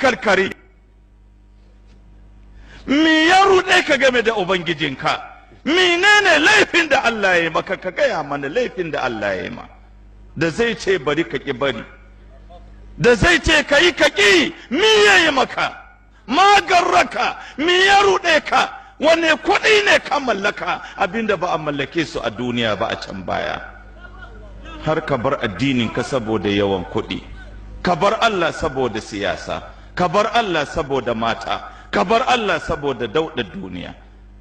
rabbikal karim. Me ya ruɗe ka game da ubangijinka? Menene laifin da Allah ya yi maka? Ka gaya mana laifin da Allah ya yi ma da zai ce bari ka ki bari, da zai ce ka yi ka ki. Me ya yi maka? Ma garraka, me ya ruɗe ka? Wane kuɗi ne ka mallaka abinda ba a mallake su a duniya ba a can baya? Har ka bar addinin ka saboda yawan kuɗi, ka bar Allah saboda siyasa, ka bar Allah saboda mata, ka bar Allah saboda dauɗar duniya,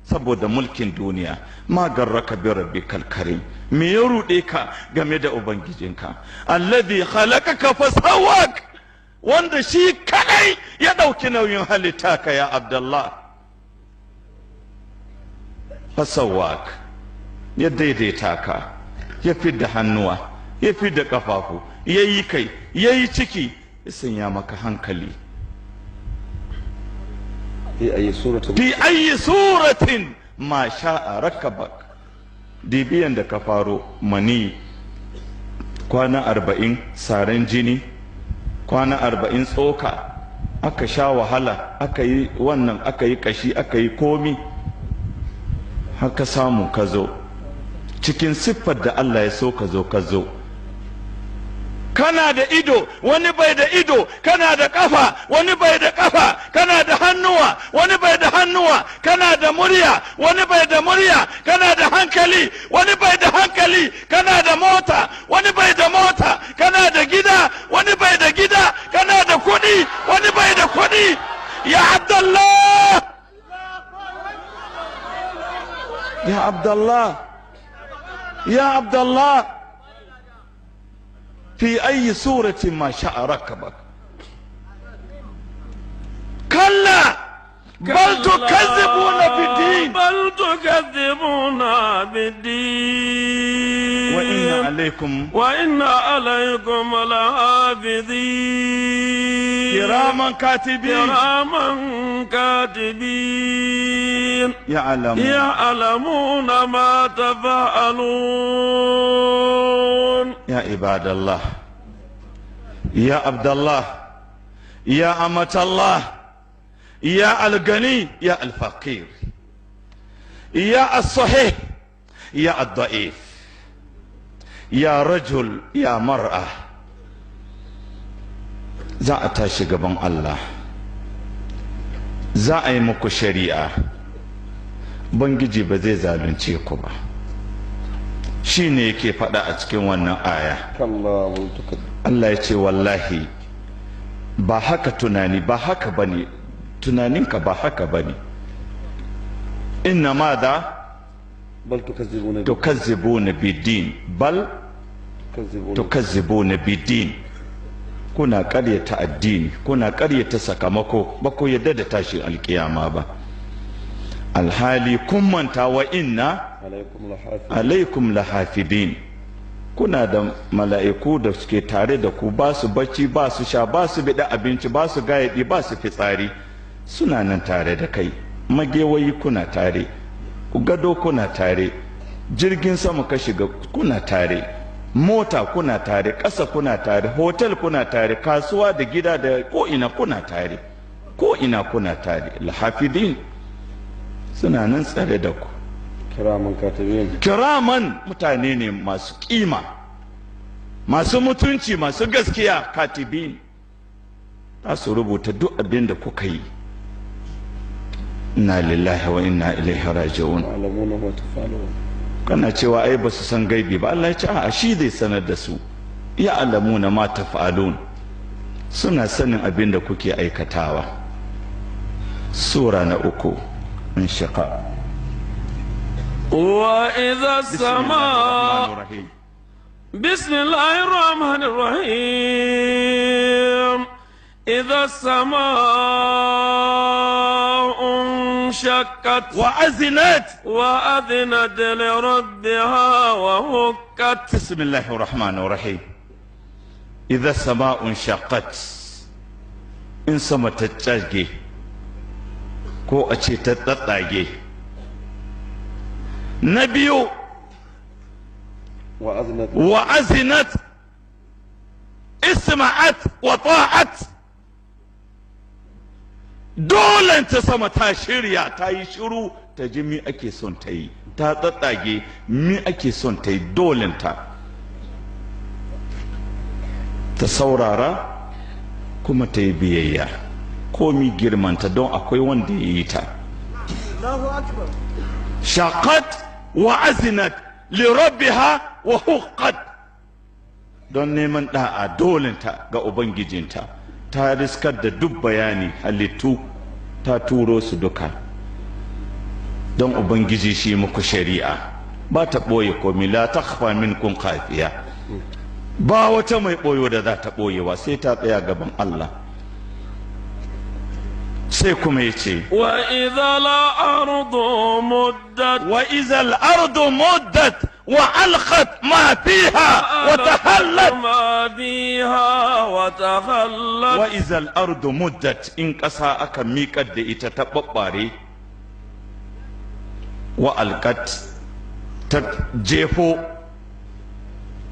saboda mulkin duniya. Ma garraka bi rabbikal karim. Me ya ruɗe ka game da ubangijinka? Alladhi khalaqaka fasawwak, wanda shi kadai ya ɗauki nauyin halitta ka ya Abdullah. Fasawwak, ya daidaita ka, ya fidda hannuwa, ya fidda kafafu, ya yi kai, ya yi ciki, ya sanya maka hankali. Fi ayi suratin ma sha'a rakabak. Dibiyan da ka faro mani kwana 40 saran jini, kwana 40 tsoka, aka sha wahala, aka yi wannan, aka yi kashi, aka yi komi, haka samu ka zo cikin siffar da Allah ya so ka zo ka zo. Kana da ido, wani bai da ido. Kana da kafa, wani bai da kafa. Kana da hannuwa, wani bai da hannuwa. Kana da murya, wani bai da murya. Kana da hankali, wani bai da hankali. Kana da mota, wani bai da mota. Kana da gida, wani bai da gida. Kana da kuɗi, wani bai da kuɗi. Ya Abdullah, ya Abdullah, ya Abdullah. في أي سورة ما شاء ركبك. كلا بل تكذبون بالدين، بل تكذبون بالدين، وإن عليكم لحافظين، كراما كاتبين، كراما كاتبين، يعلمون ما تفعلون. يا عباد الله، يا عبد الله، يا أمة الله، يا الغني، يا الفقير، يا الصحيح، يا الضعيف، يا رجل، يا مرأة. Za a tashi gaban Allah, za a yi muku shari'a. Bangiji ba zai zalunce ku ba. Shi ne yake faɗa a cikin wannan aya. Allah ya ce wallahi ba haka tunani, ba haka bane tunaninka, ba haka bane. Inna ma da bal tukazzibuna bidin, bal tukazzibuna bidin. Kuna ƙaryata addini, kuna ƙaryata sakamako, ba ku yadda da tashin alkiyama ba. Alhali kun manta wa inna alaikum lahafidin. Kuna da mala'iku da suke tare da ku, ba su bacci, ba su sha, ba su biɗa abinci, ba su gayaɗi, ba su fitsari, suna nan tare da kai. Magewayi kuna tare, gado kuna tare, jirgin sama ka shiga kuna tare, mota kuna tare, ƙasa kuna tare, hotel kuna tare, kasuwa da gida da ko'ina kuna tare, ko'ina kuna tare. Lahafidin, suna nan tsare da ku. Kiraman katibin, kiraman mutane ne masu kima, masu mutunci, masu gaskiya. Katibin, za su rubuta duk abin da kuka yi. Inna lillahi wa inna ilaihi raji'un. Kana cewa ai ba su san gaibi ba. Allah ya ce a'a, shi zai sanar da su. Ya alamuna ma taf'alun, suna sanin abin da kuke aikatawa. Sura na 3, inshiqaq. وإذا السماء، بسم الله الرحمن الرحيم. إذا السماء انشقت وأذنت لربها وهكت. بسم الله الرحمن الرحيم. إذا السماء انشقت، إن sama ta tsage ko a ce ta tsatsage. Na biyu, وأذنت، اسمعت وطاعت. Dole ta sama ta shirya, ta yi shiru, ta ji mi ake son ta yi, ta tsatsage mi ake son ta yi. Dolenta ta saurara kuma ta yi biyayya, komi girmanta, don akwai wanda ya yi ta. Shaqat wa azinat li rabbiha wa huqqat, don neman da'a dolenta ga ubangijinta. Ta riskar da duk bayani halittu, ta turo su duka don ubangiji shi muku shari'a, ba ta ɓoye komi. La takhfa minkum khafiya, ba wata mai ɓoyo da za ta ɓoyewa, sai ta tsaya gaban Allah. Sai kuma ya ce wa idhal ardu muddat, wa idhal ardu muddat wa alqat ma fiha wa tahallat ma fiha wa tahallat. Wa idhal ardu muddat, in ƙasa aka miƙar da ita ta babbare, wa alqat ta jefo,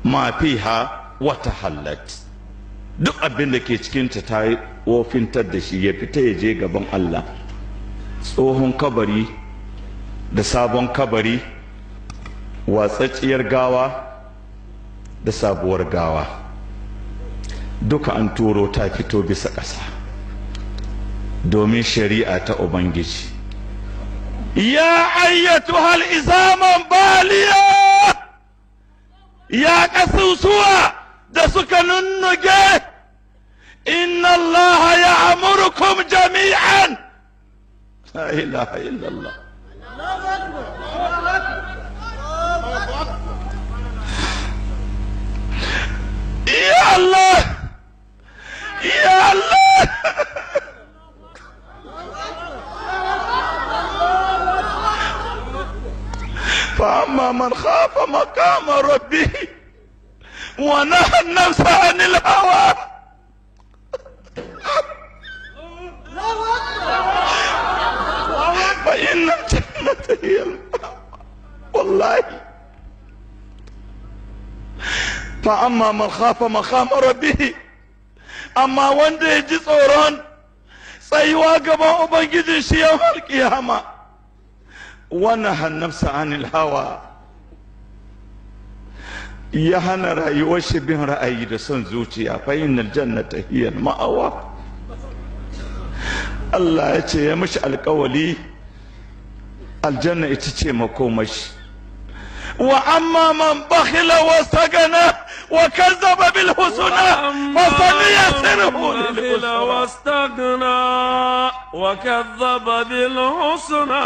ma fiha wa tahallat, duk abin da ke cikinta ta yi wofintar da shi, ya fita ya je gaban Allah. Tsohon kabari da sabon kabari, watsacciyar gawa da sabuwar gawa, duka an turo ta fito bisa ƙasa domin shari'a ta Ubangiji. Ya ayyatuhal izaman baliya, ya ƙasusuwa da suka nunnuge, inna Allah ya amurukum jami'an. La ilaha illallah. Ya Allah, ya Allah. Fa amma man khafa maqama rabbih wa naha an-nafsa 'anil hawa. Fa inna al-jannata hiya al-ma'wa. Wallahi. Fa amma man khafa maqama rabbih, amma wanda ya ji tsoron tsayuwa gaban ubangijin shi yau alkiyama, wa naha an-nafsa 'anil hawa, ya hana rayuwar shi bin ra'ayi da son zuciya, fa innal jannata hiya al-ma'wa. Allah ya ce ya mishi alƙawali aljanna ita ce makomashi. Wa amma man bakhila wastagana wa kazzaba bil husna fa sanuyassiruhu lil usra. Wastaghna wa kazzaba bil husna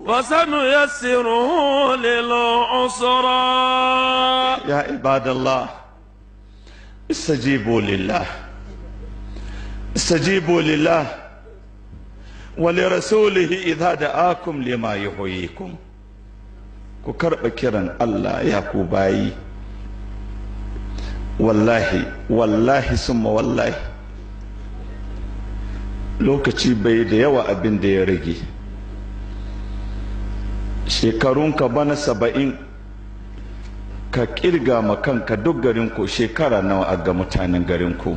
fa sanuyassiruhu lil usra. Ya ibadallah, istajibu lillah, istajibu lillah wa li rasulihi idha da'akum lima yuhyikum. Ku karɓa kiran Allah ya ku bayi. Wallahi, wallahi, summa wallahi, lokaci bai da yawa abin da ya rage. Shekarunka bana 70, ka kirga ma kanka duk garinku shekara nawa a ga mutanen garinku,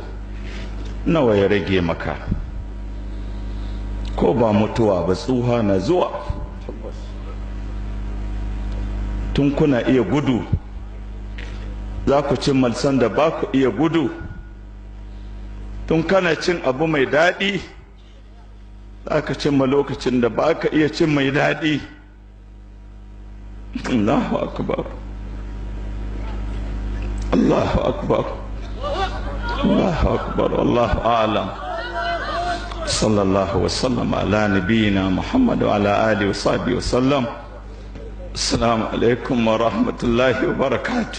nawa ya rage maka. Ko ba mutuwa ba, tsuha na zuwa. Tun kuna iya gudu, za ku cin malsan da ba ku iya gudu. Tun kana cin abu mai daɗi, za ka cimma lokacin da ba ka iya cin mai daɗi. Allahu akbar, Allahu akbar, Allahu akbar, wallahu a'lam. Sallallahu wasallam ala nabiyyina Muhammad wa ala alihi wa sahbihi wa sallam. Assalamu alaikum wa rahmatullahi wa barakatuh.